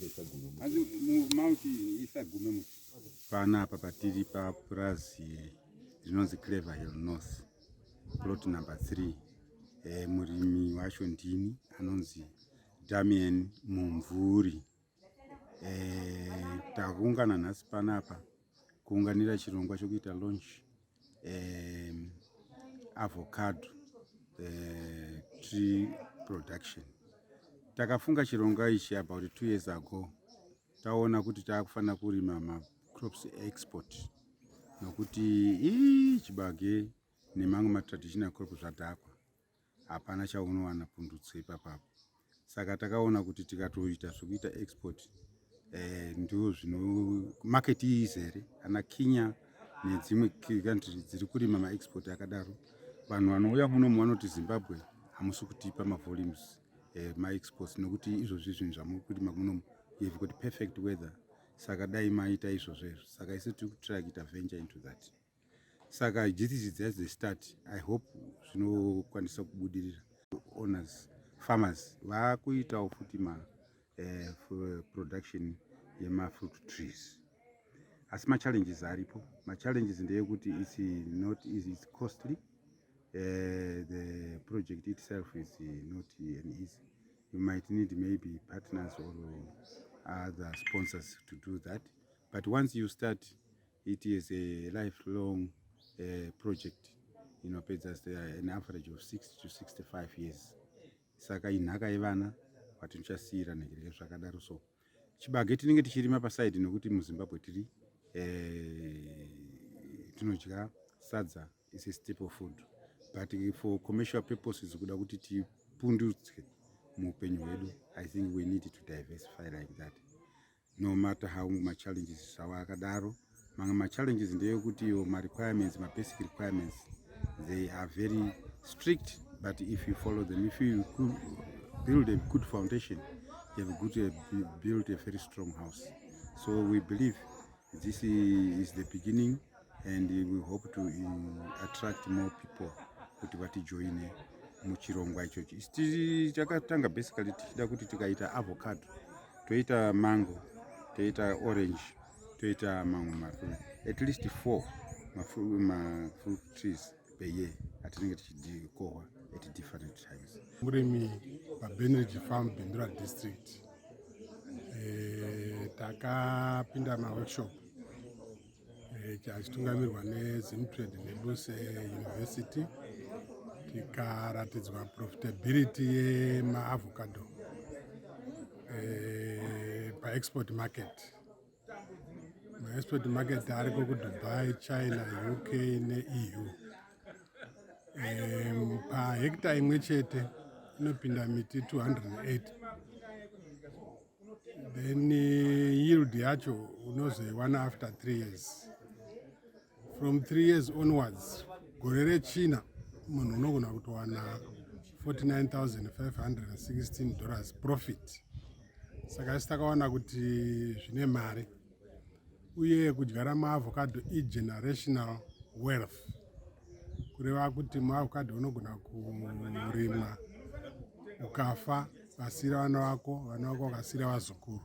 Isagume muti panapa patiri papurazi rinonzi Clever Hill North, plot number 3. Murimi wacho ndini anonzi Damian Mumvuri. Takuungana nhasi panapa kuunganira chirongwa chokuita launch avocado tree production. Takafunga chirongwa ichi about 2 years ago, taona kuti taakufanira kurima macrops export nokuti ii chibage nemamwe matraditional crop zvadhakwa, hapana chaunowana pundutso ipapapo. Saka takaona kuti tikatoita zvekuita export, ndo zvino market izere ana Kenya nedzimwe country dziri kurima maexport akadaro. Vanhu vanouya munomu vanoti Zimbabwe hamusi kutipa mavolumes maexports nokuti izvozvi zvinhu zvamuri kurima munomu, you've got perfect weather, saka dai maita izvozvo izvo. Saka isu tiri kutry kuita venture into that. Saka this is just the start. I hope zvinokwanisa kubudirira. Owners, farmers vakuitawo futi ma production yemafruit trees, asi machallenges aripo. Machallenges ndeyekuti it's not easy, it's costly. The project itself is not an easy. You might need maybe partners or other sponsors to do that, but once you start, it is a lifelong project inopedza an average of 60 to 65 years. Saka inhaka yevana vatichasiyira nhekereke zvakadaro. So chibage tinenge tichirima paside nokuti muZimbabwe tiri tinodya sadza is a staple food, but for commercial purposes, kuda kuti tipundutswe muupenyu hwedu, I think we need to diversify like that, no matter how machallenges zvavo akadaro. Mamwe machallenges ndeyekuti iwo marequirements, mabasic requirements, they are very strict, but if you follow them, if you build a good foundation, you have built a very strong house. So we believe this is the beginning and we hope to attract more people kuti vatijoine muchirongwa ichochi. Takatanga basically tichida kuti tikaita avocado, toita mango, toita orange, toita mamwe mafruit, at least four mafruit trees per year atinenge tichikohwa at different times. Murimi paBenridge Farm, Bindura District. Takapinda maworkshop achitungamirwa neZimtrade neLuce University, tikaratidzwa profitability yemaavocado paexport market. Maexport market ariko kuDubai, China, UK neEU. Pahekta imwe chete inopinda miti 208, then yield yacho unozoiwana after 3 years. From 3 years onwards, gore rechina munhu unogona kutowana $49,516 profit. Saka isi takaona kuti zvine mari, uye kudyara maavocado igenerational wealth, kureva kuti muavocado unogona kurimwa ukafa, vasiyira vana vako, vana vako vakasiyira vazukuru.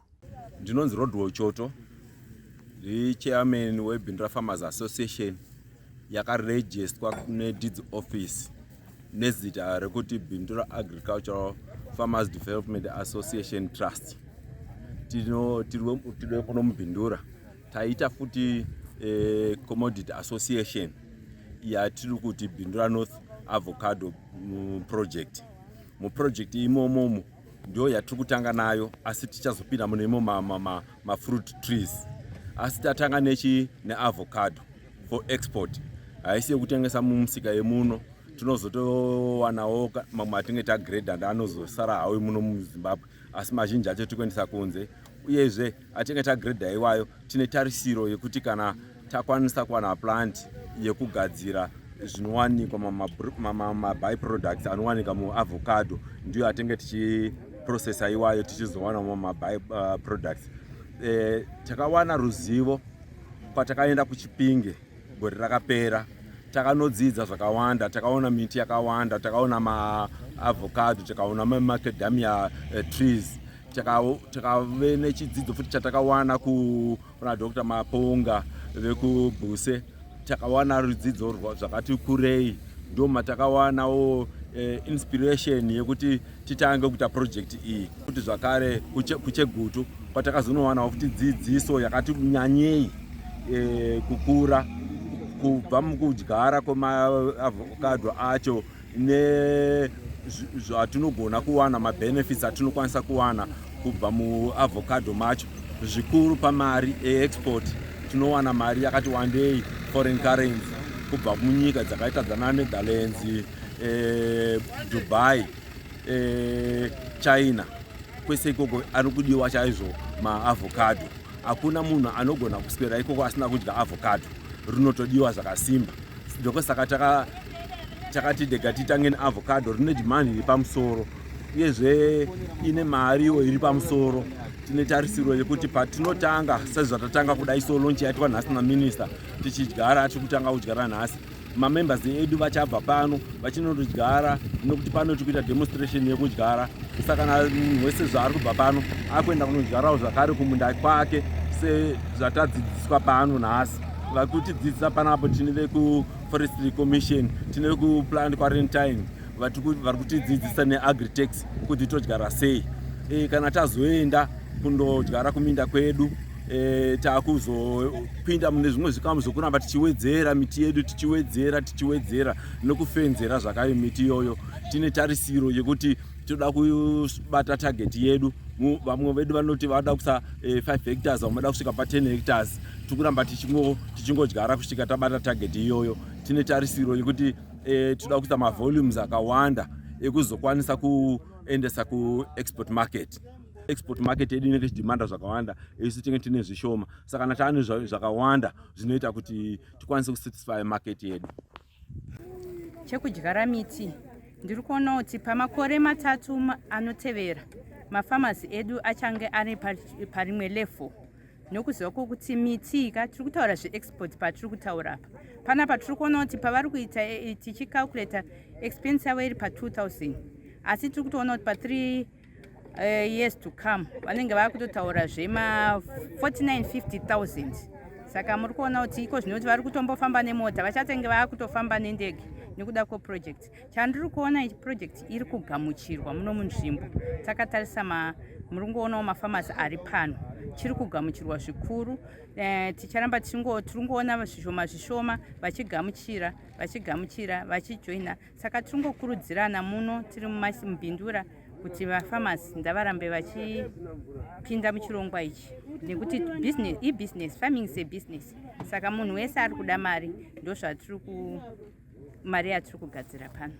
Ndinonzi Rodwell Choto, ndiri chairman weBindura Farmers Association yakarejistwa neDeeds Office nezita rekuti Bindura Agricultural Farmers Development Association Trust. Tiri kuno muBindura. Taita futi commodity association yatiri kuti Bindura North Avocado Project. Muproject imomomo ndo yatiri kutanga nayo, asi tichazopinda mune imo mafruit trees, asi tatanga nechi neavocado for export. Haisi yekutengesa mumusika yemuno. Tinozotowanawo mamwe atinge tagredha ndanozosara hawo muno muZimbabwe, asi mazhinji acho tiri kuendesa kunze. Uyezve atinge tagredha iwayo, tine tarisiro yekuti kana takwanisa kuwana plant yekugadzira zvinowanikwa, maby products anowanika muavocado, ndiyo atinge tichiprocessa iwayo, tichizowana maby products. Takawana ruzivo patakaenda kuChipinge gore rakapera. Takanodzidza zvakawanda, takaona miti yakawanda, takaona maavocado, takaona mamacadamia trees. Takave nechidzidzo futi chatakawana kuna Dr Maponga vekuBuse. Takawana rudzidzo zvakati kurei. Ndo matakawanawo inspiration yekuti titange kuita project iyi. Kuti zvakare kuChegutu kwatakazonowanawo futi dzidziso yakati nyanyei kukura kubva mukudyara kwemaavocado acho nezvatinogona kuwana, mabenefits atinokwanisa kuwana kubva muavocado macho, zvikuru pamari eexport. Tinowana mari yakati wandei, foreign currency, kubva munyika dzakaita dzana Netherlands, Dubai, China. Kwese ikoko ari kudiwa chaizvo maavocado. Hakuna munhu anogona kuswera ikoko asina kudya avocado. Rinotodiwa zvakasimba. Ndokosaka takati dega titange neavocado. Rine demand iri pamusoro, uyezve ine mariwo iri pamusoro. Tine tarisiro yekuti patinotanga sezvatatanga kudai, so launch yaitwa nhasi naminista, tichidyara, tiri kutanga kudyara nhasi, mamembers edu vachabva pano vachinondodyara, nekuti pano tiri kuita demonstration yekudyara. Saka kana munhu wese zvaari kubva pano akuenda kunodyarawo zvakare kumunda kwake sezvatadzidziswa pano nhasi. Vakutidzidzisa panapo tine vekuForestry Commission, tine vekuplant quarantine vari kutidzidzisa neAgritex kuti todyara sei. Kana tazoenda kundodyara kuminda kwedu, takuzopinda mune zvimwe zvikamu zvokuramba tichiwedzera miti yedu, tichiwedzera, tichiwedzera nokufenzera zvakare miti iyoyo. Tine tarisiro yekuti toda kubata target yedu. Vamwe vedu vanoti vada kusa 5 hectares, vamwe vada kusvika pa10 hectares. Tikuramba tichingodyara kusvika tabata target iyoyo. Tine tarisiro yekuti toda kuisa mavolumes akawanda ekuzokwanisa kuendesa kuexport market. Export market yedu inenge ichidhimanda zvakawanda, isu tinge tine zvishoma. Saka kana taane zvakawanda, zvinoita kuti tikwanise kusatisfy market yedu. Chekudyara miti, ndiri kuona kuti pamakore 3 anotevera mafarmers edu achange ari parimwe level, nokuziva kwokuti miti ka tiri kutaura zveexport. Patiri kutaura apa panapa, tiri kuona kuti pavari kuita tichicalculata expense yavo iri pa2000, asi tiri kutoona kuti pa3 years to come vanenge vakutotaura zvema 49 50,000. Saka muri kuona kuti iko zvino kuti vari kutombofamba nemota, vachatenge vaakutofamba nendege nekuda kweproject. Chandiri kuona, ichi project iri kugamuchirwa muno munzvimbo. Takatarisa, muri kungoonawo mafarmers ari pano, chiri kugamuchirwa zvikuru. Ticharamba tiri kungoona zvishoma zvishoma vachigamuchira, vachigamuchira, vachijoina. Saka tiri kungokurudzirana muno tiri muBindura kuti vafarmers ndavarambe vachipinda muchirongwa ichi, nekuti business ibusiness, farming is a business. Saka munhu wese ari kuda mari, ndozvatiri ku mari yatiri kugadzira pano.